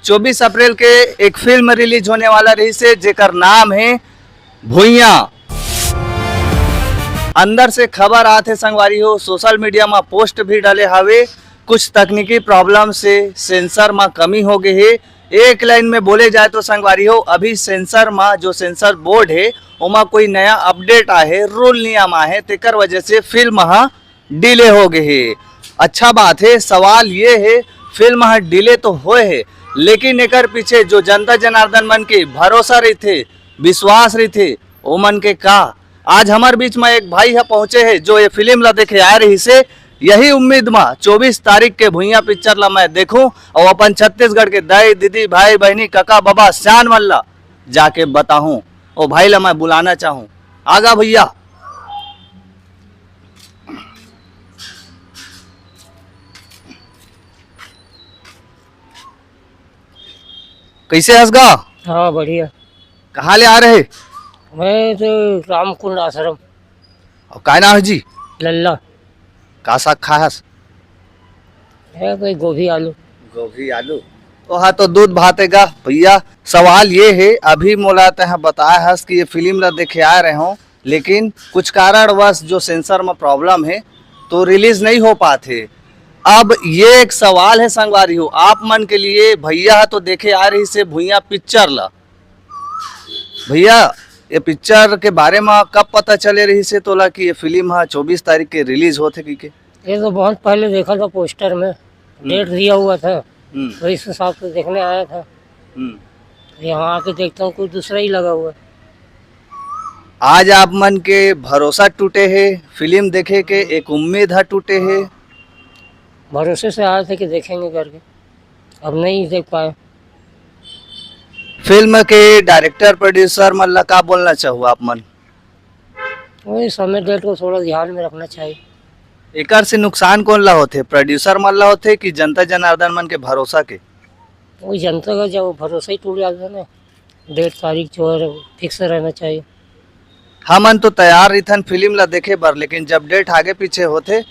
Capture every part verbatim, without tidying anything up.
चौबीस अप्रैल के एक फिल्म रिलीज होने वाला रहिसे, जेकर नाम है भुइयां। अंदर से खबर आत हे संगवारी हो, सोशल मीडिया में पोस्ट भी डले हवे। कुछ तकनीकी प्रॉब्लम से सेंसर में कमी हो गई है। एक लाइन में बोले जाए तो संगवारी हो, अभी सेंसर में जो सेंसर बोर्ड है, ओमा कोई नया अपडेट आए है, रूल नियम आए है, तेकर वजह से फिल्म हा डिले हो गए हे। अच्छा बात है। सवाल ये है, फिल्म ह डिले तो होए है, लेकिन एकर पीछे जो जनता जनार्दन मन के भरोसा रहिथे, विश्वास रहिथे, ओमन के का? आज हमर बीच में एक भाई ह पहुंचे है, जो ये फिल्म ला देखे आए रहिस हे। यही उम्मीद में चौबीस तारीख के भुइयां पिक्चर ला मैं देखूं और अपन छत्तीसगढ़ के दाई दीदी, भाई बहनी, कका बबा, सियान मन ला जाके बताहूं। ओ भाई ला मैं बुलाना चाहूं, आगा भैया। कैसे हस गा? हाँ, बढ़िया। कहाँ ले आ रहे? मैं तो रामकुंड आश्रम। और काय नाम है जी? लल्ला। का साग खाए हस? है कोई गोभी आलू। गोभी आलू। तो हाँ, तो दूध भात है गा भैया। सवाल ये है, अभी मोला तैं बताए हस कि ये फिल्म ला देखे आए रहे हो, लेकिन कुछ कारणवश जो सेंसर में प्रॉब्लम है, तो रिलीज नहीं हो पात हे। अब ये एक सवाल है संगवारी हो, आप मन के लिए, भैया ह तो देखे आए रहिस हे भुइयां पिक्चर ला। भैया, ये पिक्चर के बारे में कब पता चले रहिस हे तोला कि ये फिल्म हा चौबीस तारीख के रिलीज होत हे कहिके? ये तो बहुत पहले देखा था पोस्टर में, हम्म। डेट दिया हुआ था, हम्म। तो इस हिसाब से देखने आया था। हम्म। यहाँ आके देखता हूँ, कुछ दूसरा ही लगा हुआ है। आज आप मन के भरोसा टूटे हे, फिल्म देखे के एक उम्मीद ह टूटे हे। भरोसे से आए थे कि देखेंगे करके, अब नहीं देख पाए। फिल्म के डायरेक्टर, प्रोड्यूसर मन ला का बोलना चाहू आप मन? वही समय डेट को थोड़ा ध्यान में रखना चाहिए। एकर से नुकसान कौन ला होथे, प्रोड्यूसर मन ला होथे कि जनता जनार्दन मन के भरोसा के? वही जनता का जब भरोसा ही टूट जाता है ना, डेट तारीख जो है फिक्स रहना चाहिए। हमन तो तैयार रहिथन फिल्म ला देखे बर, लेकिन जब डेट आगे पीछे होथे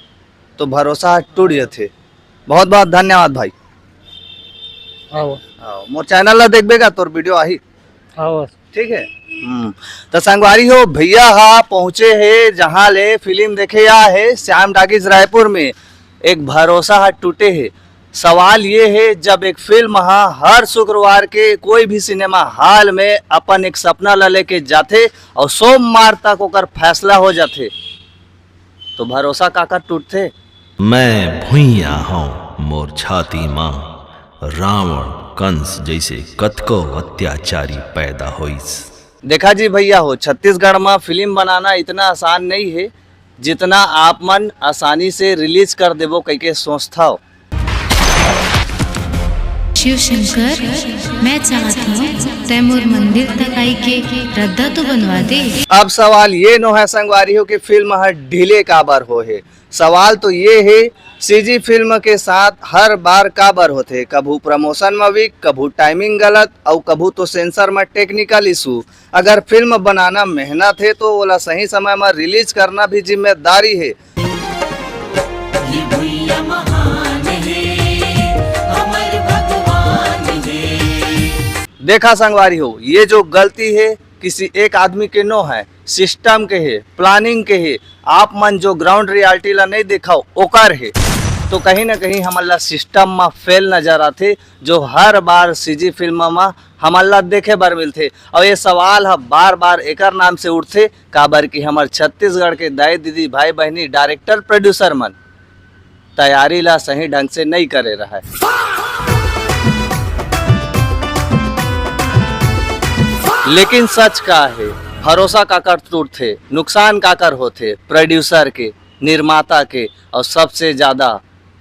तो भरोसा टूट जथे। बहुत बहुत धन्यवाद भाई। हाँ। हाँ, मोर चैनल ला देखबे का, तोर वीडियो आही। हाँ। ठीक है। हम्म। तो संगवारी हो, भैया हा पहुंचे हे जहां ले फिल्म देखे आ हे श्याम टाकीज रायपुर में। एक भरोसा हा टूटे हे। सवाल ये हे, जब एक फिल्म हा हर शुक्रवार के कोई भी सिनेमा हॉल में अपन एक सपना ला लेके जाथे और सोमवार तक ओकर फैसला हो जाथे, तो भरोसा काकर टूटथे? मैं भुइयां हौं, मोर छाती मां रावण, कंस जैसे कतको अत्याचारी पैदा होइस। देखा जी भैया हो, छत्तीसगढ़ में फिल्म बनाना इतना आसान नहीं है, जितना आप मन आसानी से रिलीज कर देबो कहिके सोचथव। शिव शंकर, मैं चाहत हूँ तै मोर मंदिर तक आई के रद्दा तो बनवा दे। अब सवाल ये नो है संगवारी हो कि फिल्म हर डिले काबर हो है। सवाल तो ये है, सीजी फिल्म के साथ हर बार काबर होथे, कभू प्रमोशन में वीक, कभू टाइमिंग गलत, अउ कभू तो सेंसर में टेक्निकल इशू। अगर फिल्म बनाना मेहनत है तो ओला सही समय में रिलीज करना भी जिम्मेदारी है। ये भुइया महान है, हमर भगवान है। देखा संगवारी हो, ये जो गलती है किसी एक आदमी के नो है, सिस्टम के है, प्लानिंग के है। आप मन जो ग्राउंड रियलिटी ला नहीं देखव, ओकर है। तो कहीं ना कहीं हमन ला सिस्टम में फेल नजर आथे, जो हर बार सीजी फिल्म में हमन ला देखे बर मिलथे। और ये सवाल ह बार बार एकर नाम से उठथे, काबर कि हमर छत्तीसगढ़ के दाई दीदी, भाई बहनी, डायरेक्टर, प्रोड्यूसर मन तैयारी ला सही ढंग से नहीं करे रहय। लेकिन सच का है, भरोसा काकर टूटथे, नुकसान काकर होथे, प्रोड्यूसर के, निर्माता के, और सबसे ज्यादा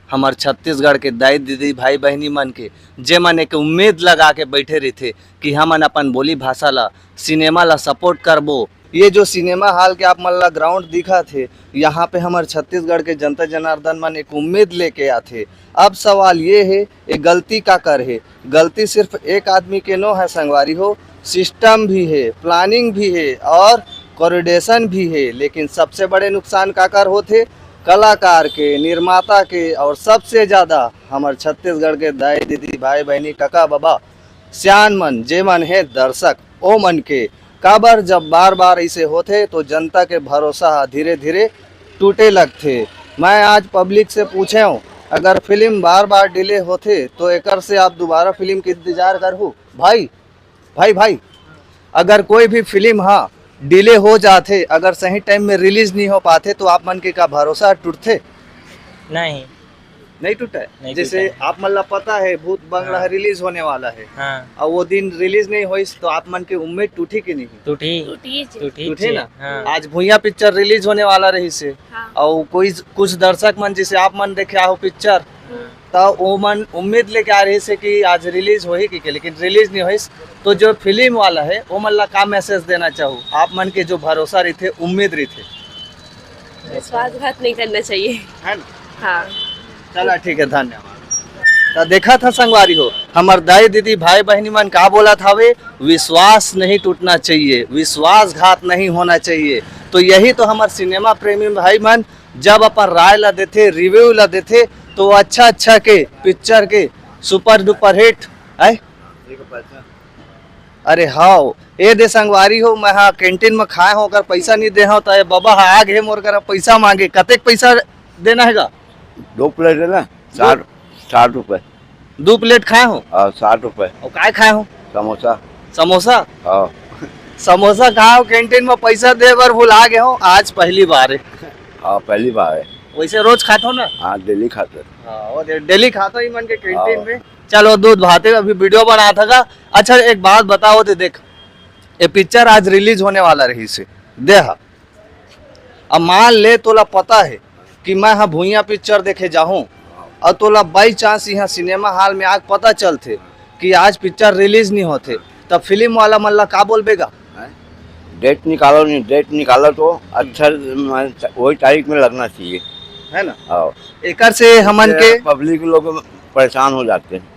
हमर छत्तीसगढ़ के दाई दीदी, भाई बहनी मन के, जेमन एक उम्मीद लगा के बैठे रहिथे कि हमन अपन बोली भाषा ला, सिनेमा ला सपोर्ट करबो। ये जो सिनेमा हॉल के आप मन ला ग्राउंड दिखत हे, यहाँ पे हमर छत्तीसगढ़ के जनता जनार्दन मन एक उम्मीद लेके आथे। अब सवाल ये है, ये गलती काकर है? गलती सिर्फ एक आदमी के नो है संगवारी हो, सिस्टम भी है, प्लानिंग भी है और कोऑर्डिनेशन भी है। लेकिन सबसे बड़े नुकसान काकर होथे? कलाकार के, निर्माता के और सबसे ज्यादा हमर छत्तीसगढ़ के दाई दीदी, भाई बहिनी, कका बबा, सियान मन, जे मन हे दर्शक, ओ मन के। काबर जब बार बार ऐसे होथे तो जनता के भरोसा ह धीरे धीरे टूटे लगथे। मैं आज पब्लिक से पूछे हूँ, अगर फिल्म बार बार डिले होथे तो एकर से आप दोबारा फिल्म के इंतजार करहू? भाई, भाई, भाई, अगर कोई भी फिल्म हा डिले हो जाथे, अगर सही टाइम में रिलीज नहीं हो पाथे, तो आप मन के का भरोसा टूटथे? नहीं। नहीं टूटा है? नहीं जैसे टूटा है। आप मन ला पता है भूत बंगला हाँ। रिलीज होने वाला है, हाँ। और वो दिन रिलीज नहीं होइस तो आप मन के उम्मीद टूटी कि नहीं? टूटी। टूटी जी। टूटी टूटे जी। ना? हाँ। आज भुइयां पिक्चर रिलीज होने वाला रही से, हाँ। और कोई कुछ दर्शक मन जैसे आप मन देखे हो पिक्चर, हम्म। तो वो मन उम्मीद लेके आ रही से कि आज रिलीज होही कि के, लेकिन रिलीज नहीं होइस। तो जो फिल्म वाला है, वो मन ला का मैसेज देना चाहू? आप मन के जो भरोसा रही थे, उम्मीद रही थे, विश्वासघात नहीं करना चाहिए। है ना? हाँ। चला, ठीक है, धन्यवाद। तो देखा था संगवारी हो, हमर दाई दीदी, भाई बहनी मन का बोला था वे, विश्वास नहीं टूटना चाहिए, विश्वासघात नहीं होना चाहिए। तो यही तो हमर सिनेमा प्रेमी भाई मन जब अपन राय ला देथे, रिव्यू ला देथे, तो वो अच्छा अच्छा के पिक्चर के सुपर डुपर हिट है। अरे हाव, ए दे संगवारी हो, मैं हा कैंटीन में खाए हो, ओकर पैसा नहीं दे हो, तो ये बाबा हा आ गए मोर करा पैसा मांगे। कतेक पैसा देना हैगा? दो प्लेट है ना, साठ, साठ रुपए। दो प्लेट खाए हो? हाँ, साठ रुपए। और काय खाए हो? समोसा। समोसा। हाँ। समोसा खाए हो, कैंटीन में पैसा दे बर भुला गए हो, आज पहली बार है। हाँ, पहली बार है। वैसे रोज खाते हो ना? हाँ, डेली खाते हैं। हाँ, वो दे- डेली खाता ही मन के कैंटीन हाँ। में। चलो, दूध भाते अभी वीडियो बना था का। अच्छा, एक बात बताओ तो देख, ये पिक्चर आज रिलीज होने वाला रही से, दे हा। अब मान ले, तोला पता है कि मैं हा भुइयां पिक्चर देखे जाहूं, और तोला बाई चांस यहाँ सिनेमा हॉल में आके पता चलथे कि आज पिक्चर रिलीज नहीं होथे, तब फिल्म वाला मन ला का बोलबेगा? डेट निकालो नहीं, डेट निकालो तो अच्छा, वही तारीख में लगना चाहिए। है ना? हाँ। एकर से हमन के पब्लिक लोग परेशान हो जाते हैं।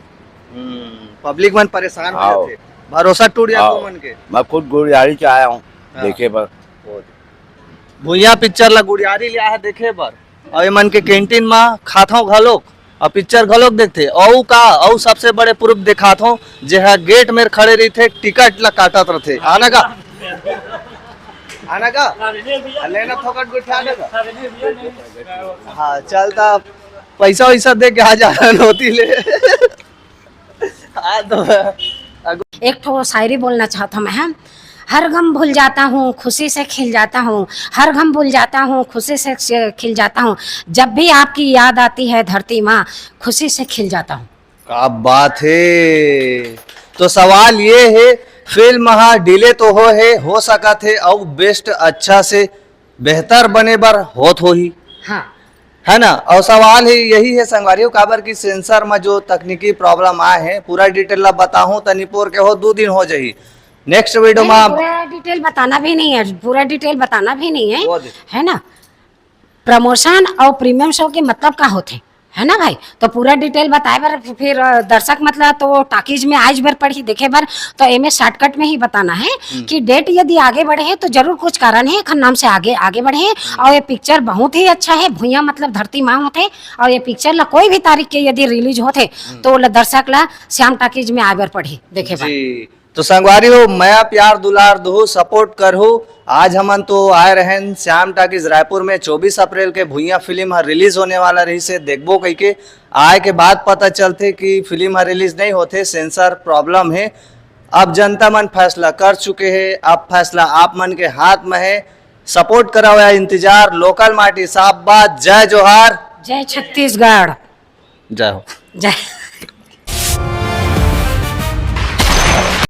पब्लिक मन परेशान हो हाँ। जाथे, भरोसा टूट जाथे हाँ। ओमन के। मैं खुद गुड़ियारी से आया हूँ हाँ। देखे पर। भुइयां पिक्चर ला गुड़ियारी ले आया देखे बर, और एमन के कैंटीन में खाथों घलोक, और पिक्चर घलोक देखथे। अउ का, अउ सबसे बड़े प्रूफ दिखाथों, जे हा गेट में खड़े रहिथे, टिकट ला काटत रहिथे। आना का? आना का? लेना थोकट गुठा आना का? हाँ, चलता पैसा वैसा दे के आ जा होती ले। हाँ, तो एक ठो शायरी बोलना चाहता हूँ मैं। हर गम भूल जाता हूँ, खुशी से खिल जाता हूँ। हर गम भूल जाता हूँ, खुशी से खिल जाता हूँ। जब भी आपकी याद आती है धरती माँ, खुशी से खिल जाता हूँ। का बात है। तो सवाल ये है, फिल्म हा डिले तो हो है, हो सकत है, अउ बेस्ट अच्छा से बेहतर बने बर होत होही, हाँ। है ना? और सवाल है यही है संगवारी हो, काबर कि सेंसर में जो तकनीकी प्रॉब्लम आए हैं, पूरा डिटेल ला बताहूँ त निपोर के हो, दो दिन हो जाही। नेक्स्ट वीडियो नहीं, में पूरा डिटेल बताना भी नहीं है, पूरा डिटेल बताना भी नहीं है, वो दे। है ना? प्रमोशन और प्रीमियम शो के मतलब का होथे, है ना भाई? तो पूरा डिटेल बताए बर फिर, अ, दर्शक मतलब तो टाकीज में आज बर पड़ही देखे बर, तो एमे शॉर्टकट में ही बताना है कि डेट यदि आगे बढ़े है तो जरूर कुछ कारण है, एखर नाम से आगे आगे बढ़े है। और ये पिक्चर बहुत ही अच्छा है, भुइयां मतलब धरती माँ होथे। और ये पिक्चर ला कोई भी तारीख के यदि रिलीज होथे तो ओला दर्शक ला श्याम टाकीज में आए बर पड़ही देखे बर। जी, तो संगवारी हो, मया प्यार दुलार दुहू, सपोर्ट करहू। आज हमन तो आए रहेन श्याम टाकीज रायपुर में चौबीस अप्रैल के भुइयां फिल्म हर रिलीज होने वाला रही से देखबो कहिके। आए के बाद पता चलथे कि फिल्म हर रिलीज नहीं होथे, सेंसर प्रॉब्लम है। अब जनता मन फैसला कर चुके हैं, अब फैसला आप मन के हाथ में है। सपोर्ट कराओ या इंतजार। लोकल माटी साफ बात। जय जोहार, जय छत्तीसगढ़। जय हो। जय।